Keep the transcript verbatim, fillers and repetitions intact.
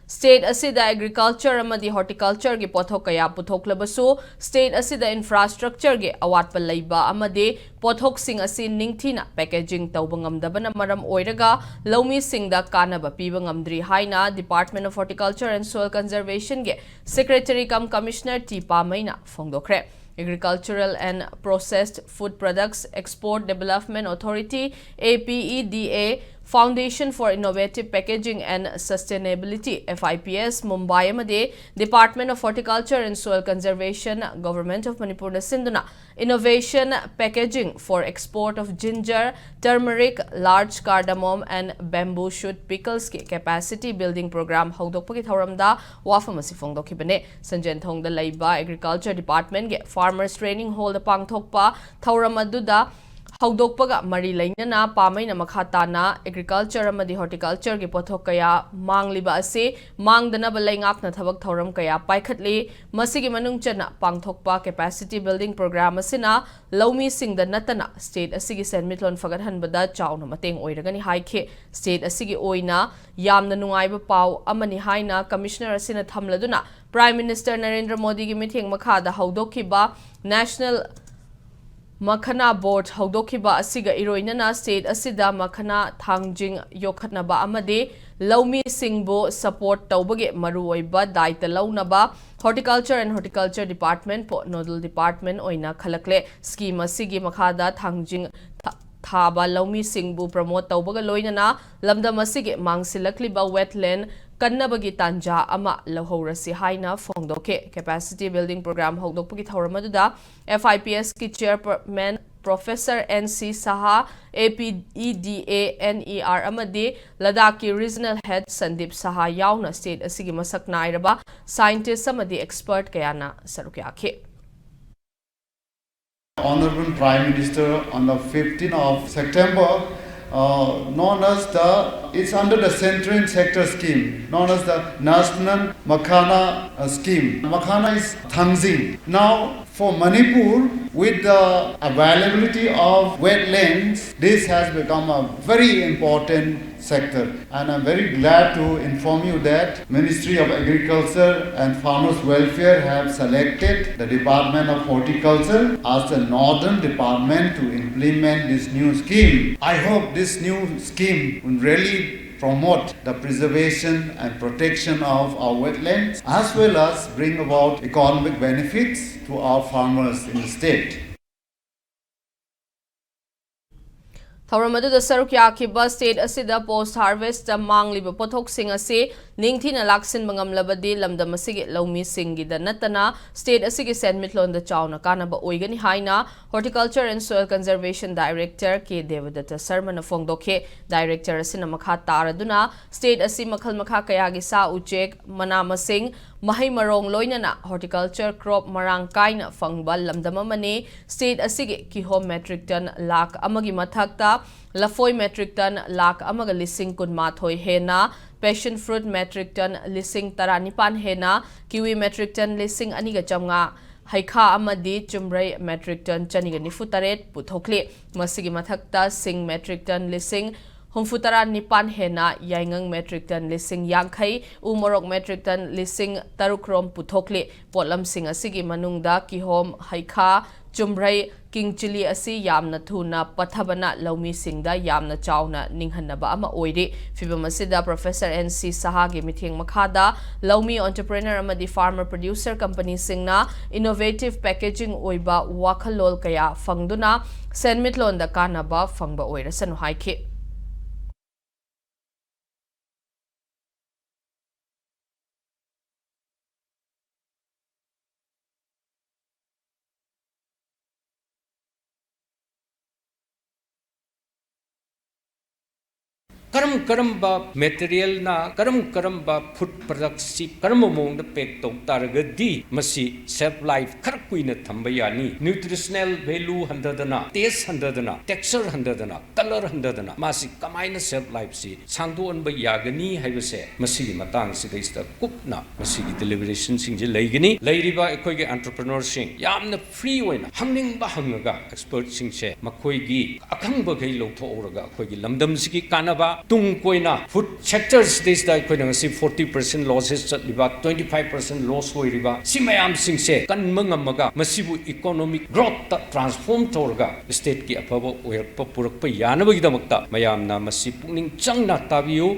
State ꯑꯁꯤꯗ agriculture ꯑꯃꯗꯤ horticultureꯒꯤ ꯄꯣꯠꯊꯣꯛ ꯀꯌꯥ ꯄꯨꯊꯣꯛꯂꯕꯁꯨ, state ꯑꯁꯤꯗ infrastructureꯒꯤ ꯑꯋꯥꯠꯄ ꯂꯩꯕ ꯑꯃꯗꯤ ꯄꯣꯠꯊꯣꯛꯁꯤꯡ ꯑꯁꯤ ꯅꯤꯡꯊꯤꯅ packaging ꯇꯧꯕ ꯉꯝꯗꯕꯅ ꯃꯔꯝ ꯑꯣꯏꯔꯒ ꯂꯧꯃꯤꯁꯤꯡꯗ ꯀꯥꯟꯅꯕ ꯄꯤꯕ ꯉꯝꯗ꯭ꯔꯤ ꯍꯥꯏꯅ Department of Horticulture and Soil Conservationꯒꯤ Secretary cum Commissioner ꯇꯤ ꯄꯥꯃꯩꯅ ꯐꯣꯡꯗꯣꯛꯈ꯭ꯔꯦ꯫ Agricultural and Processed Food Products Export Development Authority, A P E D A, Foundation for Innovative Packaging and Sustainability, F I P S, Mumbai ꯑꯃꯗꯤ Department of Horticulture and Soil Conservation, Government of Manipurꯅ ꯁꯤꯟꯗꯨꯅ Innovation Packaging for Export of Ginger, Turmeric, Large Cardamom and Bamboo Shoot Picklesꯀꯤ capacity building program ꯍꯧꯗꯣꯛꯄꯒꯤ ꯊꯧꯔꯝꯗ ꯋꯥꯐꯝ ꯑꯁꯤ ꯐꯣꯡꯗꯣꯛꯈꯤꯕꯅꯤ꯫ ꯁꯟꯖꯦꯟꯊꯣꯡꯗ ꯂꯩꯕ Agriculture Departmentꯒꯤ Farmers Training Hallꯗ ꯄꯥꯡꯊꯣꯛꯄ ꯊꯧꯔꯝ ꯑꯗꯨꯗ ꯍꯧꯗꯣꯛꯄꯒ ꯃꯔꯤ ꯂꯩꯅꯅ ꯄꯥꯃꯩꯅ ꯃꯈꯥ ꯇꯥꯅ agriculture ꯑꯃꯗꯤ horticultureꯒꯤ ꯄꯣꯠꯊꯣꯛ ꯀꯌꯥ ꯃꯥꯡꯂꯤꯕ ꯑꯁꯤ ꯃꯥꯡꯗꯅꯕ ꯂꯩꯉꯥꯛꯅ ꯊꯕꯛ ꯊꯧꯔꯝ ꯀꯌꯥ ꯄꯥꯏꯈꯠꯂꯤ꯫ ꯃꯁꯤꯒꯤ ꯃꯅꯨꯡ ꯆꯟꯅ ꯄꯥꯡꯊꯣꯛꯄ capacity building program ꯑꯁꯤꯅ ꯂꯧꯃꯤꯁꯤꯡꯗ ꯅꯠꯇꯅ state ꯑꯁꯤꯒꯤ ꯁꯦꯟꯃꯤꯠꯂꯣꯟ ꯐꯒꯠꯍꯟꯕꯗ ꯆꯥꯎꯅ ꯃꯇꯦꯡ ꯑꯣꯏꯔꯒꯅꯤ ꯍꯥꯏꯈꯤ꯫ State ꯑꯁꯤꯒꯤ ꯑꯣꯏꯅ ꯌꯥꯝꯅ ꯅꯨꯡꯉꯥꯏꯕ ꯄꯥꯎ ꯑꯃꯅꯤ ꯍꯥꯏꯅ Commissioner ꯑꯁꯤꯅ ꯊꯝꯂꯗꯨꯅ, Prime Minister ꯅꯔꯦꯟꯗ꯭ꯔ ꯃꯣꯗꯤꯒꯤ ꯃꯤꯠꯌꯦꯡ ꯃꯈꯥꯗ ꯍꯧꯗꯣꯛꯈꯤꯕ National Makhana Board ꯍꯧꯗꯣꯛꯈꯤꯕ ꯑꯁꯤꯒ ꯏꯔꯣꯏꯅꯅ state ꯑꯁꯤꯗ ꯃꯈꯅꯥ ꯊꯥꯡꯖꯤꯡ ꯌꯣꯛꯈꯠꯅꯕ ꯑꯃꯗꯤ ꯂꯧꯃꯤꯁꯤꯡꯕꯨ support ꯇꯧꯕꯒꯤ ꯃꯔꯨꯑꯣꯏꯕ ꯗꯥꯏꯇ ꯂꯧꯅꯕ Horticulture and Horticulture Departmentꯄꯨ nodal department ꯑꯣꯏꯅ ꯈꯜꯂꯛꯂꯦ꯫ Scheme ꯑꯁꯤꯒꯤ ꯃꯈꯥꯗ ꯊꯥꯡꯖꯤꯡ ꯊꯥ-, ꯊꯥꯕ ꯂꯧꯃꯤꯁꯤꯡꯕꯨ promote ꯇꯧꯕꯒ ꯂꯣꯏꯅꯅ ꯂꯝꯗꯝ ꯑꯁꯤꯒꯤ ꯃꯥꯡꯁꯤꯜꯂꯛꯂꯤꯕ wetland ꯀꯟꯅꯕꯒꯤ ꯇꯥꯟꯖꯥ ꯑꯃ ꯂꯧꯍꯧꯔꯁꯤ ꯍꯥꯏꯅ ꯐꯣꯡꯗꯣꯛꯈꯤ꯫ Capacity building program ꯍꯧꯗꯣꯛꯄꯒꯤ ꯊꯧꯔꯝ ꯑꯗꯨꯗ F I P Sꯀꯤ chairman Professor N C Saha, A P E D A, N E R ꯑꯃꯗꯤ ꯂꯗꯥꯈꯀꯤ regional head ꯁꯟꯗꯤꯞ ꯁꯍꯥ ꯌꯥꯎꯅ state ꯑꯁꯤꯒꯤ ꯃꯁꯛ ꯅꯥꯏꯔꯕ scientist ꯑꯃꯗꯤ expert ꯀꯌꯥꯅ ꯁꯔꯨꯛ ꯌꯥꯈꯤ꯫ Honorable Prime Minister on the fifteenth of September, uh, known as the, it's under the Centering Sector Scheme, known as the National Makhana, uh, Scheme. Makhana is thangjing. Now, for Manipur, With the availability of wetlands, this has become a very important sector. And I'm very glad to inform you that Ministry of Agriculture and Farmers Welfare have selected the Department of Horticulture as the northern department to implement this new scheme. I hope this new scheme will really promote the preservation and protection of our wetlands, as well as bring about economic benefits to our farmers in the state. ꯊꯧꯔꯝ ꯑꯗꯨꯗ ꯁꯔꯨꯛ ꯌꯥꯈꯤꯕ state ꯑꯁꯤꯗ ꯄꯣꯁ ꯍꯥꯔꯚꯦꯁꯇ ꯃꯥꯡꯂꯤꯕ ꯄꯣꯠꯊꯣꯛꯁꯤꯡ ꯑꯁꯤ ꯅꯤꯡꯊꯤꯅ ꯂꯥꯛꯁꯤꯟꯕ ꯉꯝꯂꯕꯗꯤ ꯂꯝꯗꯝ ꯑꯁꯤꯒꯤ ꯂꯧꯃꯤꯁꯤꯡꯒꯤꯗ ꯅꯠꯇꯅ ꯁ꯭ꯇꯦꯠ ꯑꯁꯤꯒꯤ ꯁꯦꯟꯃꯤꯠꯂꯣꯟꯗ ꯆꯥꯎꯅ ꯀꯥꯟꯅꯕ ꯑꯣꯏꯒꯅꯤ ꯍꯥꯏꯅ Horticulture and Soil Conservation Director ꯀꯦ ꯗꯦꯕꯗꯠꯇ ꯁꯔꯃꯅ ꯐꯣꯡꯗꯣꯛꯈꯤ꯫ ꯗꯥꯏꯔꯦꯛꯇꯔ ꯑꯁꯤꯅ ꯃꯈꯥ ꯇꯥꯔꯗꯨꯅ ꯁ꯭ꯇꯦꯠ ꯑꯁꯤ ꯃꯈꯜ ꯃꯈꯥ ꯀꯌꯥꯒꯤ ꯁꯥ ꯎꯆꯦꯛ, ꯃꯅꯥ ꯃꯁꯤꯡ, ꯃꯍꯩ ꯃꯔꯣꯡ ꯂꯣꯏꯅꯅ ꯍꯣꯔꯇꯤꯀꯜꯆꯔ ꯀ꯭ꯔꯣꯞ ꯃꯔꯥꯡ ꯀꯥꯏꯅ ꯐꯪꯕ ꯂꯝꯗꯝ ꯑꯃꯅꯤ꯫ ꯁ꯭ꯇꯦꯠ ꯑꯁꯤꯒꯤ ꯀꯤꯍꯣꯝ ꯃꯦꯇ꯭ꯔꯤꯛ ꯇꯟ ꯂꯥꯈ ꯑꯃꯒꯤ ꯃꯊꯛꯇ, ꯂꯐꯣꯏ ꯃꯦꯇ꯭ꯔꯤꯛ ꯇꯟ ꯂꯥꯈ ꯑꯃꯒ ꯂꯤꯁꯤꯡ ꯀꯨꯟꯃꯥꯊꯣꯏ ꯍꯦꯟꯅ, ꯄꯦꯁꯟ ꯐ꯭ꯔꯨꯠ ꯃꯦꯇ꯭ꯔꯤꯛ ꯇꯟ ꯂꯤꯁꯤꯡ ꯇꯔꯥꯅꯤꯄꯥꯟ ꯍꯦꯟꯅ, ꯀꯤꯋꯤ ꯃꯦꯇ꯭ꯔꯤꯛ ꯇꯟ ꯂꯤꯁꯤꯡ ꯑꯅꯤꯒ ꯆꯥꯝꯃꯉꯥ, ꯍꯩꯈꯥ ꯑꯃꯗꯤ ꯆꯨꯝꯕ꯭ꯔꯩ ꯃꯦꯇ꯭ꯔꯤꯛ ꯇꯟ ꯆꯅꯤꯒ ꯅꯤꯐꯨ ꯇꯔꯦꯠ ꯄꯨꯊꯣꯛꯂꯤ꯫ ꯃꯁꯤꯒꯤ ꯃꯊꯛꯇ ꯁꯤꯡ ꯃꯦꯇ꯭ꯔꯤꯛ ꯇꯟ ꯂꯤꯁꯤꯡ ꯍꯨꯝꯐꯨꯇꯔꯥ ꯅꯤꯄꯥꯟ ꯍꯦꯟꯅ, ꯌꯥꯏꯉꯪ ꯃꯦꯇ꯭ꯔꯤꯛ ꯇꯟ ꯂꯤꯁꯤꯡ ꯌꯥꯡꯈꯩ, ꯎ ꯃꯣꯔꯣꯛ ꯃꯦꯇ꯭ꯔꯤꯛ ꯇꯟ ꯂꯤꯁꯤꯡ ꯇꯔꯨꯛ ꯔꯣꯝ ꯄꯨꯊꯣꯛꯂꯤ꯫ ꯄꯣꯠꯂꯝꯁꯤꯡ ꯑꯁꯤꯒꯤ ꯃꯅꯨꯡꯗ ꯀꯤꯍꯣꯝ, ꯍꯩꯈꯥ, ꯆꯨꯝꯕ꯭ꯔꯩ, ꯀꯤꯡ ꯆꯤꯂꯤ ꯑꯁꯤ ꯌꯥꯝꯅ ꯊꯨꯅ ꯄꯠꯊꯕꯅ ꯂꯧꯃꯤꯁꯤꯡꯗ ꯌꯥꯝꯅ ꯆꯥꯎꯅ ꯅꯤꯡꯍꯟꯅꯕ ꯑꯃ ꯑꯣꯏꯔꯤ꯫ ꯐꯤꯚꯝ ꯑꯁꯤꯗ ꯄ꯭ꯔꯣꯐꯦꯁꯔ ꯑꯦꯟ ꯁꯤ ꯁꯍꯥꯒꯤ ꯃꯤꯠꯌꯦꯡ ꯃꯈꯥꯗ ꯂꯧꯃꯤ, ꯑꯣꯟꯇꯔꯄ꯭ꯔꯦꯅꯔ ꯑꯃꯗꯤ ꯐꯥꯔꯃꯔ ꯄ꯭ꯔꯣꯗ꯭ꯌꯨꯁꯔ ꯀꯝꯄꯅꯤꯁꯤꯡꯅ ꯏꯅꯣꯚꯦꯇꯤꯚ ꯄꯦꯀꯦꯖꯤꯡ ꯑꯣꯏꯕ ꯋꯥꯈꯜꯂꯣꯜ ꯀꯌꯥ ꯐꯪꯗꯨꯅ ꯁꯦꯟꯃꯤꯠꯂꯣꯟꯗ ꯀꯥꯟꯅꯕ ꯐꯪꯕ ꯑꯣꯏꯔꯁꯅꯨ ꯍꯥꯏꯈꯤ꯫ ꯀꯔꯝ ꯀꯔꯝꯕ ꯃꯦꯇꯔꯤꯌꯦꯜꯅ ꯀꯔꯝ ꯀꯔꯝꯕ ꯐꯨꯗ ꯄ꯭ꯔꯗꯛꯁꯤ ꯀꯔꯝꯕ ꯃꯑꯣꯡꯗ ꯄꯦꯛ ꯇꯧ ꯇꯥꯔꯒꯗꯤ ꯃꯁꯤ ꯁꯦꯜꯐ ꯂꯥꯏꯐ ꯈꯔ ꯀꯨꯏꯅ ꯊꯝꯕ ꯌꯥꯅꯤ, ꯅ꯭ꯌꯨꯇ꯭ꯔꯤꯁꯅꯦꯜ ꯚꯦꯂꯨ ꯍꯟꯊꯗꯅ, ꯇꯦꯁ ꯍꯟꯊꯗꯅ, ꯇꯦꯛꯁꯆꯔ ꯍꯟꯊꯗꯅ, ꯀꯂꯔ ꯍꯟꯊꯗꯅ ꯃꯥꯁꯤ ꯀꯃꯥꯏꯅ ꯁꯦꯜꯐ ꯂꯥꯏꯐꯁꯤ ꯁꯥꯡꯗꯣꯛꯍꯟꯕ ꯌꯥꯒꯅꯤ ꯍꯥꯏꯕꯁꯦ ꯃꯁꯤꯒꯤ ꯃꯇꯥꯡꯁꯤꯗꯩꯁꯤꯗ ꯀꯨꯞꯅ ꯃꯁꯤꯒꯤ ꯗꯤꯂꯤꯕꯔꯦꯁꯟꯁꯤꯡꯁꯦ ꯂꯩꯒꯅꯤ꯫ ꯂꯩꯔꯤꯕ ꯑꯩꯈꯣꯏꯒꯤ ꯑꯦꯟꯇꯔꯄ꯭ꯔꯦꯅꯔꯁꯤꯡ ꯌꯥꯝꯅ ꯐ꯭ꯔꯤ ꯑꯣꯏꯅ ꯍꯪꯅꯤꯡꯕ ꯍꯪꯉꯒ ꯑꯦꯛꯁꯄꯔꯠꯁꯤꯡꯁꯦ ꯃꯈꯣꯏꯒꯤ ꯑꯈꯪꯕꯈꯩ ꯂꯧꯊꯣꯛꯍꯧꯔꯒ ꯑꯩꯈꯣꯏꯒꯤ ꯂꯝꯗꯝꯁꯤꯒꯤ ꯀꯥꯟꯅꯕ, ꯇꯨꯡ ꯀꯣꯏꯅ ꯐꯨꯗ ꯁꯦꯛꯇꯔꯁꯤꯗꯩꯁꯤꯗ ꯑꯩꯈꯣꯏꯅ ꯉꯁꯤ ꯐꯣꯔꯇꯤ ꯄꯔꯁꯦꯟ ꯂꯣꯁꯦꯁ ꯆꯠꯂꯤꯕ, ꯇ꯭ꯋꯦꯟꯇꯤ ꯐꯥꯏꯚ ꯄꯔꯁꯦꯟ ꯂꯣꯁ ꯑꯣꯏꯔꯤꯕ, ꯁꯤ ꯃꯌꯥꯝꯁꯤꯡꯁꯦ ꯀꯟꯕ ꯉꯝꯃꯒ ꯃꯁꯤꯕꯨ ꯏꯀꯣꯅꯣꯃꯤꯛ ꯒ꯭ꯔꯣꯠꯇ ꯇ꯭ꯔꯥꯟꯁꯐꯣꯔꯝ ꯇꯧꯔꯒ ꯁ꯭ꯇꯦꯠꯀꯤ ꯑꯐꯕ ꯑꯣꯏꯔꯛꯄ ꯄꯨꯔꯛꯄ ꯌꯥꯅꯕꯒꯤꯗꯃꯛꯇ ꯃꯌꯥꯝꯅ ꯃꯁꯤ ꯄꯨꯛꯅꯤꯡ ꯆꯪꯅ ꯇꯥꯕꯤꯌꯨ꯫